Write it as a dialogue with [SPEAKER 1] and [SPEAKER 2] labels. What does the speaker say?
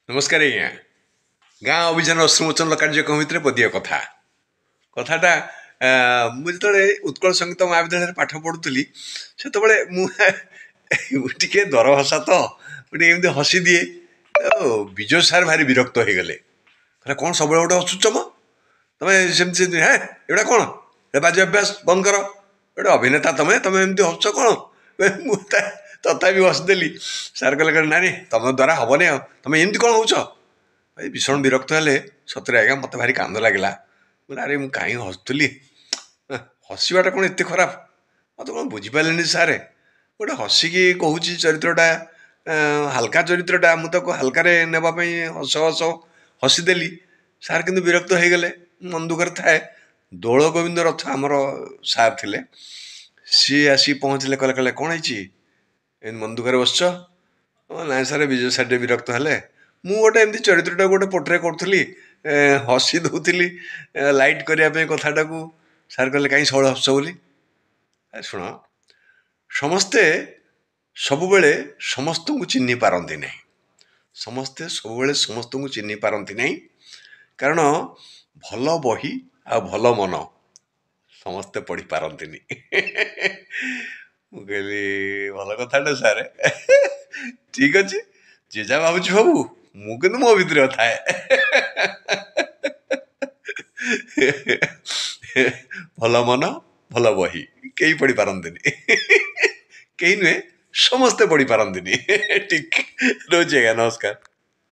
[SPEAKER 1] ନମସ୍କାର ଆଜ୍ଞା। ଗାଁ ଅଭିଯାନ ଅଶ୍ରୁମୋଚନ କାର୍ଯ୍ୟକ୍ରମ ଭିତରେ ପଦିଏ କଥା। କଥାଟା, ମୁଁ ଯେତେବେଳେ ଉତ୍କଳ ସଙ୍ଗୀତ ମହାବିଦ୍ୟାଳୟରେ ପାଠ ପଢ଼ୁଥିଲି, ସେତେବେଳେ ମୁଁ ଟିକେ ଦରହସା ତ, ମୁଁ ଟିକେ ଏମିତି ହସିଦିଏ। ବିଜୟ ସାର୍ ଭାରି ବିରକ୍ତ ହେଇଗଲେ। କହିଲେ, କ'ଣ ସବୁବେଳେ ଗୋଟେ ହସୁଛ ମ ତମେ? ସେମିତି ସେମିତି ହେ, ଏଗୁଡ଼ା କ'ଣ ଏ ବାଜେ ଅଭ୍ୟାସ, ବନ୍ଦ କର। ଗୋଟେ ଅଭିନେତା ତମେ, ତମେ ଏମିତି ହସୁଛ କ'ଣ? ମୁଁ ତଥାପି ହସିଦେଲି। ସାର୍ କହିଲେ, କହିଲେ ନାଇଁ ତମ ଦ୍ୱାରା ହେବନି, ଆଉ ତମେ ଏମିତି କ'ଣ ହେଉଛ ଭାଇ? ଭୀଷଣ ବିରକ୍ତ ହେଲେ ସତରେ ଆଜ୍ଞା। ମୋତେ ଭାରି କାନ୍ଦ ଲାଗିଲା। ମୁଁ, ଆରେ ମୁଁ କାହିଁ ହସୁଥିଲି? ହସିବାଟା କ'ଣ ଏତେ ଖରାପ? ମୋତେ କ'ଣ ବୁଝିପାରିଲେନି ସାର୍। ଗୋଟେ ହସିକି କହୁଛି ଚରିତ୍ରଟା, ହାଲକା ଚରିତ୍ରଟା, ମୁଁ ତାକୁ ହାଲକାରେ ନେବା ପାଇଁ ହସ ହସ ହସିଦେଲି। ସାର୍ କିନ୍ତୁ ବିରକ୍ତ ହେଇଗଲେ। ମନ ଦୁଃଖରେ ଥାଏ। ଦୋଳ ଗୋବିନ୍ଦ ରଥ ଆମର ସାର୍ ଥିଲେ। ସିଏ ଆସିକି ପହଞ୍ଚିଲେ। କହିଲେ, କହିଲେ କ'ଣ ହେଇଛି, ଏମିତି ମନ ଦୁଃଖରେ ବସିଛ? ନାଇଁ ସାର୍, ବିଜୟ ସାର୍ ଟିକେ ବିରକ୍ତ ହେଲେ। ମୁଁ ଗୋଟେ ଏମିତି ଚରିତ୍ରଟାକୁ ଗୋଟେ ପୋଟ୍ରେ କରୁଥିଲି, ହସି ଦେଉଥିଲି ଲାଇଟ୍ କରିବା ପାଇଁ କଥାଟାକୁ। ସାର୍ କହିଲେ, କାହିଁ ସବୁବେଳେ ହସୁଛ ବୋଲି? ଶୁଣ, ସମସ୍ତେ ସବୁବେଳେ ସମସ୍ତଙ୍କୁ ଚିହ୍ନି ପାରନ୍ତି ନାହିଁ। ସମସ୍ତେ ସବୁବେଳେ ସମସ୍ତଙ୍କୁ ଚିହ୍ନି ପାରନ୍ତି ନାହିଁ, କାରଣ ଭଲ ବହି ଆଉ ଭଲ ମନ ସମସ୍ତେ ପଢ଼ିପାରନ୍ତିନି। ମୁଁ କହିଲି, ଭଲ କଥାଟା ସାର୍, ଠିକ୍ ଅଛି, ଯିଏ ଯାହା ଭାବୁଛି ଭାବୁ, ମୁଁ କିନ୍ତୁ ମୋ ଭିତରେ ଥାଏ। ଭଲ ମନ ଭଲ ବହି କେହି ପଢ଼ିପାରନ୍ତିନି। କେହି ନୁହେଁ, ସମସ୍ତେ ପଢ଼ିପାରନ୍ତିନି। ଠିକ୍ ରହୁଛି ଆଜ୍ଞା, ନମସ୍କାର।